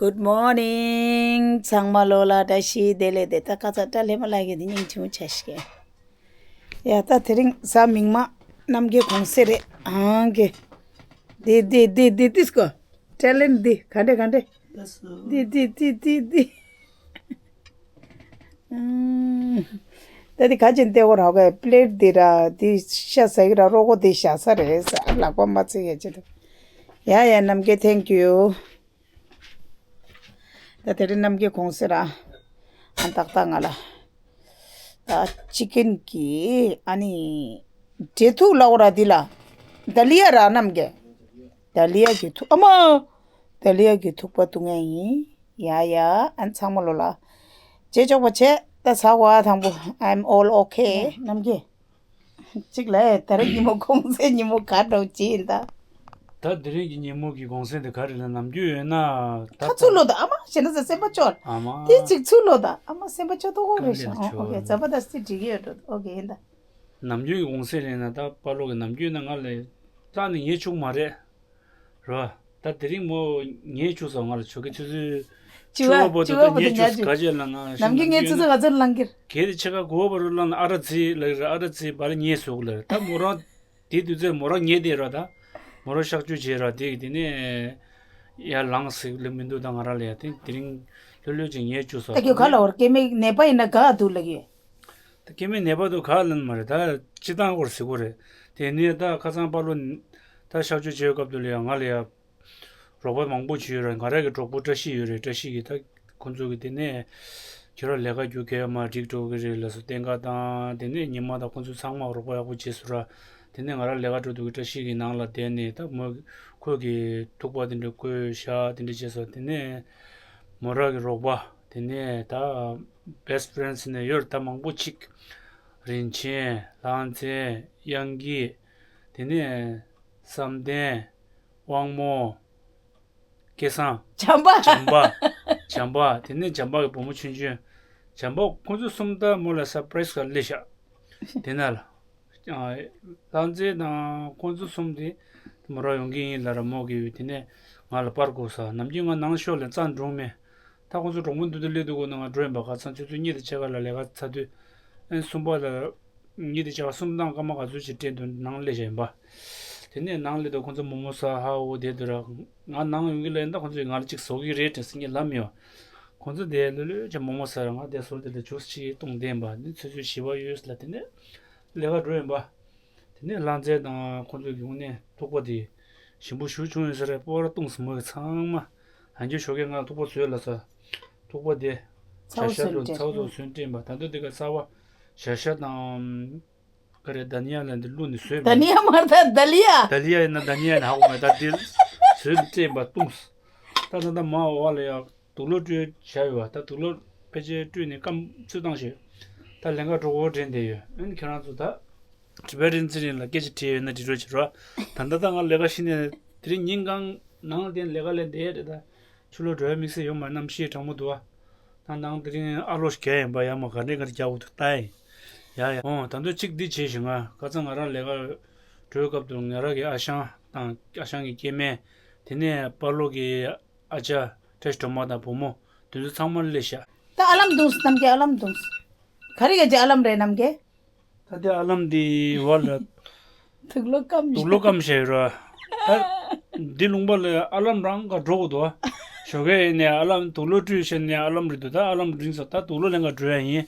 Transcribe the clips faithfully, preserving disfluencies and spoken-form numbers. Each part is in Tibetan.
Good morning. ཚང་མ་ལོ་ལ་བཀྲ་ཤིས་བདེ་ལེགས་བདེ། ད་ཁ་ཚ་བཀྲ་ལྷེ་མ་ལགས་ཀྱི་དེ་སྙིང་ཆུང་ཆ་ཞིག་གི། ཡ་ད་དེ་རིང་གཟའ་མིག་དམར་རྣམ་རྒྱལ་གུང་སེང་རེད་ཨང་གི། དེ་དེ་དེ་དེ་དེ་སྐོ། ཊེ་ལེན་ཊི་དེ་ག་འདྲ་ག་འདྲ། དེ་དེ་དེ་དེ་དེ། ད་དེ་ག་ཅན་ཏེ་གོ་ར་ག་པི་ལེ་ཊི་དེ་ར་དེ་ཤ་ཟ་གི་ར་རོ་གོ་དེ་ཤ་ས་རེད་ས་ལག་པ་མ་ཚིག་ཡ་ཅེ་དུ། ཡ་ཡ་རྣམ་རྒྱལ་ཐེང་ཀིའུ། ད་དེ་རིང་རྣམ་རྒྱལ་གུང་སེང་ར། ཨ་ཏག་ཏག་ང་ལ། ད་ཅི་ཀེན་གི་ཨ་ནི། འབྲས་ཐུག་ལ་འོ་ར་འདི་ལ། ད་ལི་ཡ་ར་རྣམ་རྒྱལ། ད་ལི་ཡ་གི་ཐུག་ཨ་མ། ད་ལི་ཡ་གི་ཐུག་པ་བཏུང་ཡ་ཡིན། ཡ་ཡ་ཨ་ཚང་མ་ལོ་ལ། རྗེས་ཆོག་པ་བྱས་ད་ཟ་བ་དང་པོ། I'm all okay རྣམ་རྒྱལ། གཅིག་ལ་ད་རེས་ཉིན་མོ་གུང་སེང་ཉིན་མོ་ག་འདྲ་བྱེད་ཡིན་ད། ད་དེ་རིང་གི་ཉིན་མོ་གི་གུང་སེང་དེ་ག་རེ་ལ་ནམ་རྒྱུན་ཡོད་ན། ད་ད་ཚུར་ལོ་ད་ཨ་མ་བྱས་ན་ཟ་སེམས་པ་སྐྱོ། ཨ་མ། དེ་གཅིག་ཚུར་ལོ་ད་ཨ་མ་སེམས་པ་སྐྱོ་ཏོ་གོ་རེད་ཤག་ཨོ་ཨོ་ཁེ་ཛ་བ་དཱ་སི་འགྲིག་གི་ཡོད་འགྲོ་ཨོ་ཁེ་ཡིན་ད། ནམ་རྒྱུན་གྱི་གུང་སེང་ལེན་ན་ད་པ་ལོ་གི་ནམ་རྒྱུན་ན་ང་ལས་ལྷག་ནས་ཉལ་བཅུག་མ་རེད། རོ། ད་དེ་རིང་མོ་ངའི་ཆུ་ཚོད་ང་ལ་ཆོ་གི་ཆུ་ཚོད་བཅུ་བ་བར་དུ་ད་ངའི་ཆུ་ཚོད་ག་ཅེ་ལ་ན་ནམ་གྱི་ངའི་ཆུ་ཚོད་ག་ཚོད་ལང་གིར། གལ་ཏེ་ཆེ་ཁ་གོ་བ་རུ་ལང་ན་ཨ་ར་ཙི་ལ་ར་ཨ་ར་ཙི་བ་ལ་ཉེས་སུག་ལ་ད་མོ་རང་དེ་དུས་ཚོད་མོ་རང་ཉེས་དེ་ར་ད་མོ་རང་གཤག་བཅོས་བྱེད་ར་དེ་གི་དེ་ནས་ཡར་ལངས་སྲིད་ལ་མི་འདུག་ད་ང་རང་ལ་ཡ་དེ་དེ་རིང་ལྷོད་ལྷོད་ཅིག་ངའི་ཆུ་ཚོད་ད་ཁྱོད་ག་ལ་བར་སྐྱེ་མེད་ནད་པ་ཡིན་ན་ག་འདུག་ལ་གི། ད་སྐྱེ་དམན་ནད་པ་དུ་ག་ལན་མ་རེད་ད་སྤྱི་བཏང་སྐོར་ཟེར་གོ་རེད། དེ་ནས་ད་ཁ་སང་པ་ལོ་ད་གཤག་བཅོས་བྱེད་སྐབས་དུ་ལ་ཡང་ང་ལ་ཡ་རོགས་པ་མང་པོ་བྱུང་ཡོད་རེད། ང་རང་གི་གྲོགས་པོ་བཀྲ་ཤིས་ཡོད་རེད། བཀྲ་ཤིས་ཀྱིས་ད་ཁོང་ཚོ་གི་དེ་ནས་ཁྱོད་རང་ལས་ཀ་རྒྱུ་གས་མ་འགྲིག་འགྲོ་གི་རེད་ལ་སོ་བསྟན་ཀ་དང་དེ་ནས་ཉི་མ་དང་ཁོང་ཚོ་ཚང་མ་རོགས་པ་ཡག་པོ་བྱས་སོ་ར། དེ་ནས་ང་རང་ལས་ཀ་འགྲོ་དུས་ཀྱི་བཀྲ་ཤིས་ཀྱི་ནང་ལ་བསྡད་ནས་ད་མོ་ཁོས་ཀྱི་ཐུག་པ་དེ་འདྲ་བསྐོལ་བཞག་དེ་འདྲ་བྱས་སོ་དེ་ནས་མོ་རང་གི་རོགས་པ། དེ་ནས་ད་best friends་ནས་ཡོད་ད་མང་པོ་ཅིག་རིན་ཆེན། ལྷ་མཛེས། དབྱངས་སྐྱིད། དེ་ནས་བསམ་གཏན། དབང་མོ། སྐལ་བཟང་། བྱམས་པ། བྱམས་པ། བྱམས་པ། དེ་ནས་བྱམས་པ་གི་བུ་མོ་ཆུང་ཆུང་། བྱམས་པ་ཁོང་ཚོ་གསུམ་ད་མོ་ལ་surprise་ག་སླེབས་ཤག་དེ་ན་ལ། ལྷ་མཛེས་དང་ཁོང་ཚོ་གསུམ་དེ་མོ་རང་ཡོང་གི་ཡིན་ལ་ར་མོ་གི་དེ་ནས་ང་ལ་པར་བསྐུར་ས་ནམ་རྒྱུན་ང་ནང་ཤོག་ལ་རྩ་འགྲོ་མེད། ད་ཁོང་ཚོ་གྲོགས་མོ་འདུག་དུ་སླེབས་འདུག་གོ་ན་ང་འགྲོ་ཡིན་པ་ག་ཚང་ཆུ་ཚོད་གཉིས་དང་ཕྱེད་ཀ་ལ་ལས་ཀ་ཚར་དུས། ཨན་གསུམ་པ་ལ། གཉིས་དང་ཕྱེད་ཀ་གསུམ་དང་སྐར་མ་ག་ཚོད་ཅིག་སྤྲད་འདུག་ནང་སླེབས་བཞག་ཡིན་པ། དེ་ནས་ནང་སླེབས་དུས་ཁོང་ཚོ་མོག་མོག་ཟ་ཧ་འོ་དེ་དུས་ར། ང་ནང་ཡོང་གི་ལ་ཡིན་ད་ཁོང་ཚོས་ང་ལ་ཅིག་བཟོ་གི་རེད་དྲན་སྲིད་ངས་ལབ་མི་ཡོང་། ཁོང་ཚོ་དེ་ལོས་ལོས་ཀྱང་མོག་མོག་ཟ་ར་ང་དེ་ཟོ་དེ་ལ་ཇུས་ཅིག་བཏུང་བསྡད་ཡིན་པ་འདི་ཚོད་ཚོད་ཞི་བ་ཡོད་ལ་དེ་ནས། ལས་ཀ་འགྲོ་ཡིན་པ། དེ་ནས་ལྷ་མཛེས་དང་ཁོང་ཚོའི་གི་དངོས་གནས་ཐུག་པ་དེ་ཞིམ་པོ་ཞེ་པོ་བྱུང་ཡོད་ས་རེད། སྤོ་བོ་ར་བཏུང་སོང་མོ་གི་ཚང་མ། ལྷན་རྒྱས་ཞོགས་ཀས་ང་ལ་ཐུག་པ་བཟོས་ལ་ས། ཐུག་པ་དེ། ཚ་བོ་བྱ་ཤ་བཟོས་བླུགས་ཚ་བོ་བཟོས་བཟོས་སྤྲད་པ་ད་དུང་དེ་ག་ཚ་བ། བྱ་ཤ་དང་། ག་རེ་དཱ་ནི་ཡ་ལ་འདི་བླུགས་ནས་བཟོས་པ། དཱ་ནི་ཡ་མ་རེད་ད་དཱ་ལི་ཡ། དཱ་ལི་ཡ་ཡིན་ན་དཱ་ནི་ཡ་ཡིན་ན་ཧ་གོ་མེད་ད་དེ། བཟོས་ནས་སྤྲད་པ་བཏུང་། ད་ད་ད་མ་འོག་ལ་ཡ། དུག་ལོག་སྤྲོད་བྱ་ཡོད་བ་ད་དུག་ལོག་ཕལ་ཆེར་སྤྲོད་ནས་སྐམ་ཚུལ་བཏང་ཞིག་ད་ལས་ཀ་གྲོགས་པོ་དྲན་བསྡད་ཡོད། ཨན་ཁྱེད་རང་ཚོ་ད། དྲི་བ་རིན་ཚེ་རིང་ལ་སྐད་ཆ་དྲིས་ཡོད་ན་དྲི་རོགས་བྱེད་རོགས། ད་ལྟ་ད་ང་ལས་ཀ་ཤི་ནས་དེ་རིང་ཉིན་གང་ནང་ལ་བསྡད་ལས་ཀ་ལས་བསྡད་རེད་ད། ཆུ་ལོག་འགྲོ་ཡ་དམིགས་བསལ་ཡོད་མ་རེད། གནམ་གཤིས་གྲང་མོ་འདུག་བ། ད་ནང་དེ་རིང་ཨ་ལོ་ཞིག་གས་ཡིན་པ་ཡ་མ་ག་འདྲས་ག་འདྲས་རྒྱག་འོ་འདུག་ལྟ་ཡིན། ཡ་ཡ་ཨོ་ད་འདོད་གཅིག་འདི་བྱེད་ཞིང་ང་ཁ་ཚ་ང་རང་ལས་ཀ་འགྲོའི་སྐབས་དུ་ང་རང་གི་ཨ་ཞང་དང་ཨ་ཞང་གི་སྐྱེ་དམན། དེ་ནས་པ་ལོ་གི་ཨ་ཅག་བཀྲ་ཤིས་སྒྲོལ་མ་དང་བུ་མོ་དེ་ཚོ་ཚང་མ་སླེབས་ཤག་ད་ཨ་ལམ་བརྡུངས་སོང་། གནམ་གྱི་ཨ་ལམ་བརྡུངས་སོང་། ག་རེ་ག་ཅི་ཨ་ལམ་རེད་གནམ་གྱི། ད་ལྟའི་ཨ་ལམ་འདི་བར་ལ་དུག་ལོག་སྐམ་དུག་ལོག་སྐམ་བྱས་ཡོད་ར། ད་འདི་ལུང་པ་ལ་ཨ་ལམ་རང་ག་འགྲོ་གི་འདུག་ཞོགས་ཀས་ནས་ཨ་ལམ་དུག་ལོག་བཀྲུས་བྱས་ནས་ཨ་ལམ་རེད་འདུག་ད་ཨ་ལམ་རིང་སོང་ད་དུག་ལོག་ལེན་ག་འགྲོ་ཡ་ཡིན།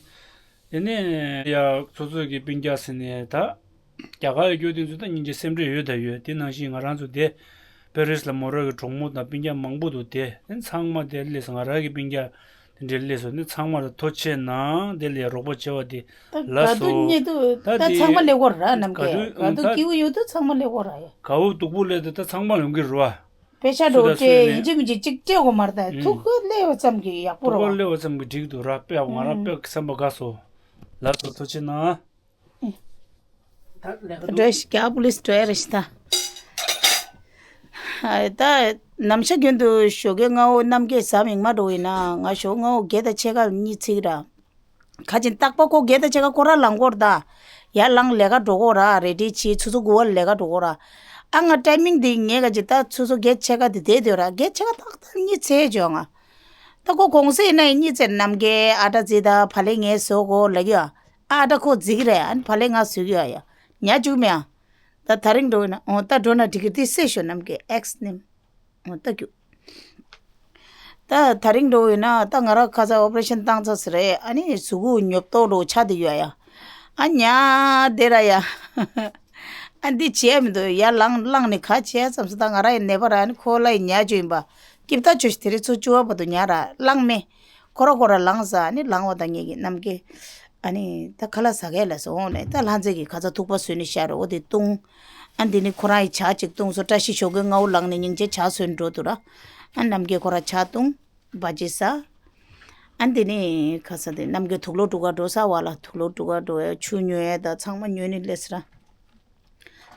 དེ་ནས་ཡ་སོ་སོ་གི་སྤུན་ཀྱག་ཟེར་ནས་ད། རྒྱ་གར་ཡོད་དུས་ཚོད་ད་སྙིང་རྗེ་སེམས་ཁྲལ་ཡོད་ད་ཡོད། དེ་ནང་བཞིན་ང་རང་ཚོ་དེ་པེ་རིས་ལ་མོ་རང་གི་གྲོགས་མོ་དང་སྤུན་ཀྱག་མང་པོ་འདུག་དེ་ཚང་མ་དེ་སླེབས་སོང་། ང་རང་གི་སྤུན་ཀྱག་དེ་འདྲས་སླེབས་སོང་ནི་ཚང་མ་ལ་ཐུགས་རྗེ་ཆེ་གནང་། དེ་ལས་རོགས་པ་བྱེད་པ་དེ་ད་ལ་ག་དུས་སོ་ཉེ་དུས་ད་ད་དེ་ཚང་མ་སླེབས་ཡོད་ར་ནམ་ག་ག་དུས་དུས་ད་སྐྱིད་པོ་ཡོད་དུས་ཚང་མ་སླེབས་ཡོད་ར་ཡ། ག་བོ་སྡུག་པོ་སླེབས་དུས་ད་ཚང་མ་ཡོང་གི་རེད་བ། པེ་ཤ་སུ་འགྲོ་ད་སུ་སྤྲད་ཡིན་ཡིན་ཅི་མིན་ཅི་གཅིག་སྤྲད་དགོས་མ་རེད་ད། ཨུམ། ཐུག་གི་སླེབས་པ་ཙམ་གྱིས་ཡག་པོ་ཐུག་རེད་པ་བ། སླེབས་པ་ཙམ་གྱིས་འགྲིག་འདུག་ར་དཔེ་ང་རང་ཨུམ། དཔེ་བསམ་པ་དགའ་སོང་། ལགས་སོ་ཐུགས་རྗེ་གནང་། འགྲོ་ཞིག་རྒྱ་པོ་ལིས་འགྲོ་ཡ་རེ་ཞིག་ད། ད་ནམ་ཞག་རྒྱུན་དུ་ཞོགས་ཀས་སྔ་བོ་རྣམ་རྒྱལ་གཟའ་མིག་དམར་འགྲོ་ཡིན་ན་ང་ཞོགས་སྔ་བོ་བརྒྱད་དང་ཕྱེད་ཀ་གཉིད་ཚིག་ར། ཁ་ཅིག་རྟག་པ་ཁོ་བརྒྱད་དང་ཕྱེད་ཀ་སྐོར་ར་ལངས་སྐོར་ད། ཡར་ལངས་ལས་ཀ་འགྲོ་གོ་ར་རེ་ཌི་བྱེད་ཆུ་ཚོད་དགུ་པ་ལས་ཀ་འགྲོ་གོ་ར། ཨ་ང་ཊའི་མིང་འདི་ངས་ག་ཅིག་ད་ཆུ་ཚོད་བརྒྱད་ཕྱེད་ཀ་དེ་བསྡད་སྡོད་ར་བརྒྱད་ཕྱེད་ཀ་ཏག་ཏག་གཉིད་ཚིག་བྱོས་ང་། ད་ཁོ་གོང་ས་ཡིན་ན་ཡིན་གཉིས་ཚེ་ནམ་གའི་ཨ་ཏྲ་རྫི་ད་བ་ལེ་ངས་བཟོ་གོ་ལ་གི་ཨ། ཨ་ཏྲ་ཁོ་རྫི་གི་རེད། ཨ་ནི་བ་ལེ་ང་བཟོ་གི་ཡ་ཡ། ཉ་བཅུག་མེ་ཨ། ད་ད་རིང་འགྲོ་ཡིན་ན་འོ་ད་འགྲོ་ན་འགྲིག་གི་དེ་སེ་ཤོ་ནམ་གའི་ཨེགས་ནིམ། འོ་ད་རྒྱུ། ད་ད་རིང་འགྲོ་ཡོད་ན་ད་ང་རང་ཁ་ཚ་ཨོ་པ་རེ་ཤན་བཏང་ཚར་ཟེར་རེད། ཨ་ནི་གཟུགས་པོ་ཉོབ་ཏོག་འགྲོ་ཆགས་བསྡད་ཡོད་ཡ། ཨ་ཉ་དེ་ར་ཡ། ཨ་འདི་བྱས་མི་འདུག་ཡ། ལངས་ལངས་ནས་ག་བྱས་ཙམ་སུ་ད་ང་རང་ཡི་ནད་པ་ར་ཨ་ནི་ཁོ་ལ་ཡི་ཉ་བཅོས་ཡིན་པ། སྐྱིབ་ད་བཅོས་ཤི་དེ་རིང་ཚོ་བཅུ་བ་བར་དུ་ཉ་ར་ལངས་མེ། ཁོ་ར་ཁོ་ར་ལངས་ས་ཨ་ནི་ལངས་བ་དང་ངེད་ཀྱི་ནམ་མཁའི། ཨ་ནི་ད་ཁ་ལག་ཟ་གས་ལ་སོང་ནས་ད་ལྷ་མཛེས་ཀྱི་ཁ་ཚ་ཐུག་པ་བཟོས་ནས་ཤར་འོ་དེ་བཏུང་། ཨ་འདི་ནི་ཁོ་རང་ཡི་ཇ་ཅིག་བཏུང་སོ། བཀྲ་ཤིས་ཞོགས་ཀས་སྔ་བོ་ལངས་ནས་སྙིང་རྗེ་ཇ་བཟོས་ནས་འགྲོ་འདུག་ར། ཨ་ནམ་མཁའི་ཁོ་ར་ཇ་བཏུང་། བ་ཇི་ཟ། ཨ་འདི་ནི་ཁ་ས་དེ་ནམ་མཁའི་དུག་ལོག་འབྲུ་ག་འགྲོ་ས་བ་ལ་དུག་ལོག་འབྲུ་ག་འགྲོ་ཡ་ཆུ་ཉོ་ཡ་ད་ཚང་མ་ཉོས་ནས་སླེབས་ས་ར།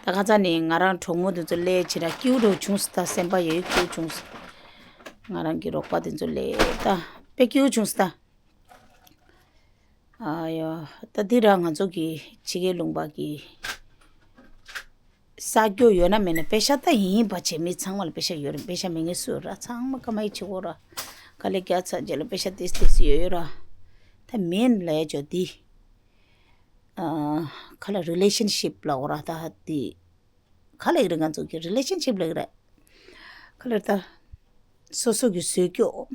ད་ཁ་ཚ་ནི་ང་རང་གྲོགས་མོ་དེ་ཚོ་སླེབས་ཕྱིན་ར་སྐྱིད་པོ་འདྲ་བྱུང་སོང་། ད་སེམས་པ་ཡོད་སྐྱིད་པོ་བྱུང་སོང་། ང་རང་གི་རོགས་པ་དེ་ཚོ་སླེབས་ད་དཔེ་སྐྱིད་པོ་བྱུང་སོང་ད། ཨ་ཡོ། ད་འདི་ར་ང་ཚོ་གི་ཕྱི་རྒྱལ་ལུང་པ་གི་ས་སྐྱོ་ཡོད་ན་མེད་ན་པེ་ཤ་ད་ཡིན་པ་བྱེད་མི་ཚང་མ་ལ་པེ་ཤ་ཡོད་རེད། པེ་ཤ་མེད་མཁན་སུ་ཡོད་ར། ཚང་མ་ཀ་མ་ཡི་བྱེད་གོ་ར། དཀའ་ལས་རྒྱག་ཚར་རྗེས་ལ་པེ་ཤ་ཏིས་ཏིས་ཡོད་ཡོད་ར། ད་མེན་ལས་ཅོ་འདི། ཨ་ཁ་ལ་རི་ལེ་ཤན་ཤིབ་ལ་འོ་ར་ད་འདི། ག་ལེགས་རེད། ང་ཚོ་གི་རི་ལེ་ཤན་ཤིབ་ལེགས་རེད། ག་ལེར་ད། སོ་སོ་གི་བཟོས་སྐྱོ།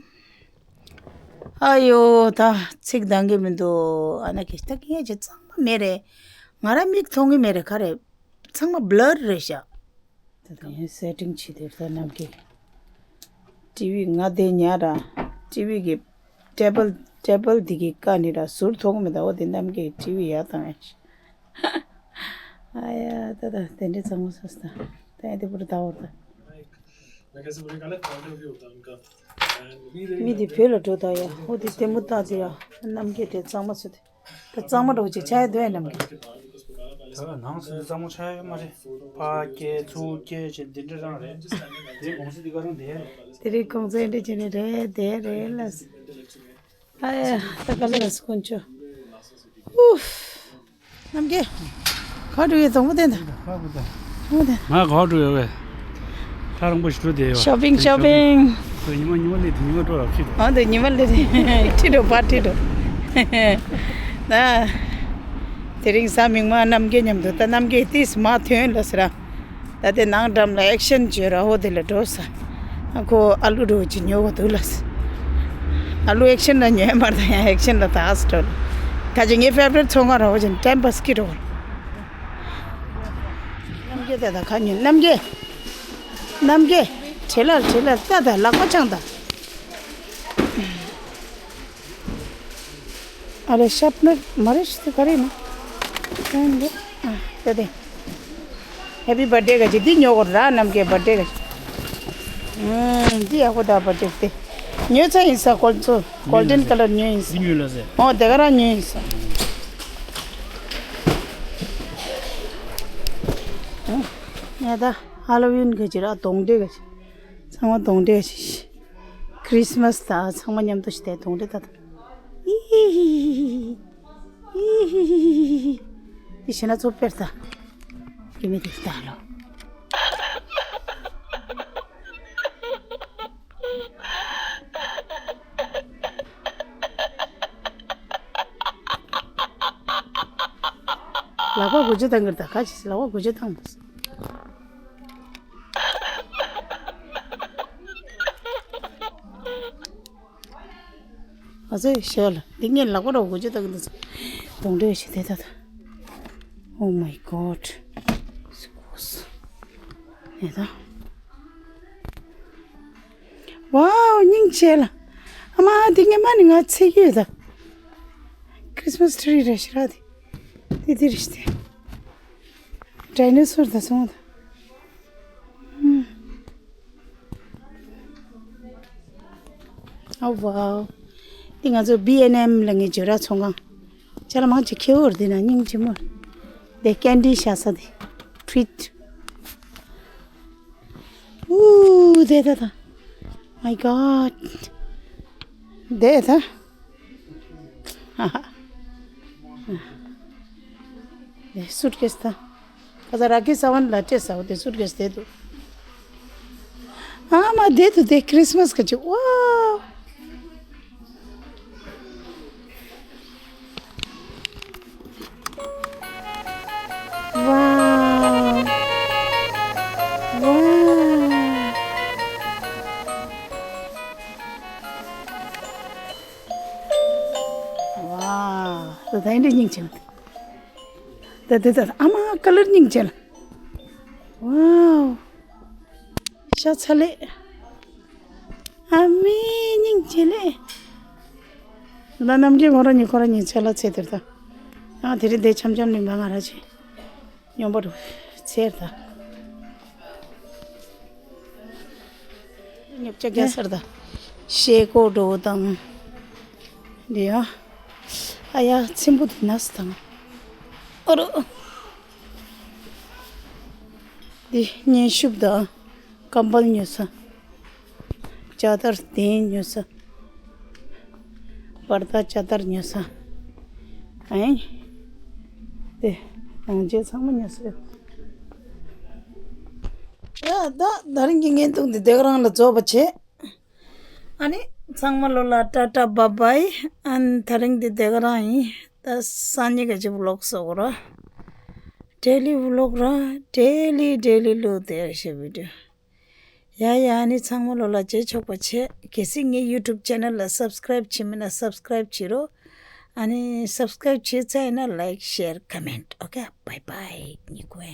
ཨ་ཡོ་ད་ཚིག་འདང་གི་མི་འདུག་ཨ་ན་གི་ད་གི་ཡ་ཅི་གཙང་མ་མེད་རེད། ང་རང་མིག་མཐོང་གི་མེད་རེད། ག་རེ། ཚང་མ་བླར་རེད་ཤག་ད་ད་ངས་སེ་ཊིང་བྱེད་དེ་ད་ནམ་གི། ཊི་ཝི་ང་དེ་ཉར་ར། ཊི་ཝི་གི་ཊེ་བལ་ཊེ་བལ་འདི་གི་ཀ་ནི་ར་ཟུར་མཐོང་མི་འདུག་འོ་དེ་ནམ་གི་ཊི་ཝི་ཡར་བཏང་ཡ་ཞིག་ཨ་ཡ་ད་ད་དེ་འདྲའི་གཙང་མ་སོ་སོ་ད་ད་ཡ་དེ་པུར་ད་འོར་ད། མི་དེ་བོད་ལ་འགྲོ་ད་ཡ། འོ་དེ་ལྟད་མོ་ལྟ་དེ་ཡ། ནམ་མཁའ་དེ་གཙང་མ་སོ་དེ། ད་གཙང་མ་འགྲོ་ཅིག་ཆ་ཡ་འདོད་ཡ་ནམ་མཁའ། ད་ནང་སོ་དེ་གཙང་མ་ཆ་ཡ་མ་རེད། ཕ་སྐྱེ་ཚུར་སྐྱེ་བྱེད་འདི་འདྲ་རང་རེད། དེ་གོང་ས་འདི་ག་རང་དེ་རེད། དེ་རིང་གོང་ས་འདི་འདྲ་བྱེད་ནི་རེད་དེ་རེད་ལ། ཨ་ཡ་ད་ག་ལ་སྐུ་མཆོག་ཨུ། ནམ་རྒྱལ། ག་འགྲོ་ཡོད་དང་པོ་དེ་འདྲ། ང་ག་འགྲོ་ཡོད་པས། ཐག་རིང་པོ་ཞིག་འགྲོ་བསྡད་ཡོད། ཤོ་པིང་ཤོ་པིང་། ཉི་མ་ཉི་མ་སླེབས་དུས་ཉི་མ་འགྲོ་ལ་ཁྲིད་འགྲོ། འོ་དེ་ཉི་མ་སླེབས་དུས་ཁྲིད་འགྲོ་བར་ཁྲིད་འགྲོ། ན། དེ་རིང་གཟའ་མིག་དམར་ནམ་རྒྱལ་མཉམ་དུ་ད་ནམ་རྒྱལ་ཏིས་མ་ཐོན་ལ་ཟེར་ར། ད་དེ་ནང་འགྲམ་ལ་ཨེག་ཤན་བརྗོད་ར་ཧོ་དེ་ལ་འགྲོ་ས། ཨ་ཁོ་ཨ་ལུ་འགྲོ་ཅི་ཉོ་ག་འདུག་ལ་ས། ཨ་ལུ་ཨེག་ཤན་ལ་ཉོས་མར་ད་ཡང་ཨེག་ཤན་ལ་ད་ཨ་སི་འགྲོ་ལ། ད་ཅི་ངའི་ཕེ་ཝ་རེཊ་ཚོང་ཁང་ར་ཧོ་ཅན་ཊེམ་པ་སི་ཀི་འགྲོ་ག་ནམ་རྒྱལ་ད་ད་ཁ་ཉོན་ནམ་རྒྱལ། ནམ་རྒྱལ། བྲེལ་ལ་བྲེལ་ལ་ད་ད་ལག་པ་འཆང་ད། ཨ་རེ་ཤར་པ་ནར་མ་རེད་ཤི་ཏི་ག་རེ་ན། ཨ་ད་དེ། ཧེ་པི་བར་ཐ་ཌེ་ག་ཅི་འདི་ཉོ་གོ་ར་ནམ་རྒྱལ་བར་ཐ་ཌེ་ག་ཅི། ཨུམ་འདི་ཡག་པོ་ད་བར་ཐ་ཌེ་དེ། ཉོས་ཚར་ཡིན་ས་གོལ་ཚོ་གོལ་ཌན་ཀ་ལར་ཉོས་ཡིན་ས། འདི་ཉོས་ལ་ཟེར། ཨོ་དེ་ག་རང་ཉོས་ཡིན་ས། ཨུམ་ཡ་ད་ཧ་ལོ་ཝིན་ག་ཅི་ར་གདོང་འདྲེ་ག་ཅི། ཚང་མ་གདོང་འདྲེ་ཞིག་ཁྲིས་མས་དང་ཚང་མ་མཉམ་དུ་ཞིག་དེ་གདོང་འདྲེ་ད་ད། ཨི་ཧི་ཧི་ཧི་ཧི། ཨི་ཧི་ཧི་ཧི་ཧི། འདི་ཞེ་ན་ཚོ་དཔེར་ད། ཀི་མི་དེ་ད་ལོ། ལག་པ་འགུལ་སྐྱོད་བཏང་གི་རེད་ད། ཁ་ཅིག་ལག་པ་འགུལ་སྐྱོད་བཏང་འདུག་ཨ་ཙི་ཞོལ་འདི་ངས་ལག་པ་རོ་འགུལ་སྐྱོད་བཏང་གི་འདུག་གདོང་འདྲེ་ཞིག་དེ་ད་ད། Oh my God. སི་ཀོ་སི། ཨེ་ད། ཝའོ་སྙིང་རྗེ་ལ། ཨ་མ་འདི་ངས་མ་ནི་ང་ཚེ་གི་ཡོད་ད། ཁྲིས་མས་ཊི་རི་རེད་ཤི་ར་དེ། དེ་དེ་རེད་ཤི་དེ། ཌའི་ནོ་སོར་ད་སོང་ད། ཨ་ཝའོ། འདི་ང་ཚོ་བི་ཨེན་ཨེམ་ལ་ངའི་ཇོ་ར་ཚོང་ཁང་། ཅ་ལག་མང་ཆེ་ཁེ་འོར་འདི་ན་སྙིང་རྗེ་མོ། འདི་ཀན་ཌི་ཤ་ས་འདི། ཊི་རིཊ། ཨུ་དེ་ད་ད། My God. དེ་ད། ཨེ་སུཊ་ཀེས་ད། ཁ་ས་ར་ཁེ་ས་ཝན་ལ་སྤྲད་ས་འོ་དེ་སུཊ་ཀེས་དེ་འདུག་ཨ་མ་དེ་འདུག་དེ་ཁྲིས་མས་ག་ཅི་ཝའོ། ད་ད་ཡིན་འདྲ་སྙིང་རྗེ་ལ། ད་ད་ད་ཨ་མ་ཀ་ལར་སྙིང་རྗེ་ལ། ཝའོ། ཤ་ཚ་ལེ། ཨ་མའི་སྙིང་རྗེ་ལེ། ད་རྣམ་རྒྱལ་ཁོ་རང་གཉིས་ཁོ་རང་གཉིས་ཆ་ལ་ཚེ་དེར་ད། ཨ་དེ་རིང་དེ་འཆམ་འཆམ་ལིང་བ་ང་ར་ཆེ། སྙོམས་པོ་རུ་ཚེར་ད། ཉོབ་ཆ་རྒྱ་སར་ད། ཤེལ་སྒོ་འགྲོ་དང་། འདི་ཡ། ཨ་ཡ་ཚིམ་པོ་འདི་ནས་དང་། ཨོ་རོ། འདི་སྙན་ཤུབས་དང་། ཀམ་པལ་ཉོས་ས། ཅ་དར་དེ་ཉོས་ས། པར་ད་ཅ་དར་ཉོས་ས། ཨེ། དེ། ཡང་རྗེས་ཚང་མ་ཉོས་ས། ཡ་ད་ད་རིང་གི་བརྙན་ཐུང་འདི་དེ་ག་རང་ལ་རྫོགས་པ་བྱེད། ཨ་ནི་ཚང་མ་ལོ་ལ་ཏ་ཏ་བཱའི་བཱའི། ཨ་ནི་ད་རིང་འདི་དེ་ག་རང་ཡིན། ད་སང་ཉིན་ག་ཅི་ཝི་ལོག་བཟོ་དགོས་ར། ཌེ་ལི་ཝི་ལོག་ར། ཌེ་ལི་ཌེ་ལི་ལོ་དེ་ཞེས་བི་ཌིའོ། ཡ་ཡ་ཨ་ནི་ཚང་མ་ལོ་ལ་རྗེས་ཆོག་པ་བྱེད། གལ་སྲིད་ངའི་ཡུ་ཊུབ་ཆེ་ནལ་ལ་སབ་སི་ཀ་རའིབ་བྱེད་མིན་ན་སབ་སི་ཀ་རའིབ་བྱེད་རོགས། ཨ་ནི་སབ་སི་ཀ་རའིབ་བྱེད་ཚར་ཡིན་ན་ལའིཀ་ཤེར་ཀོ་མེན་ཊི། ཨོ་ཀེ། བཱའི་བཱའི། ཉི་ཁོན།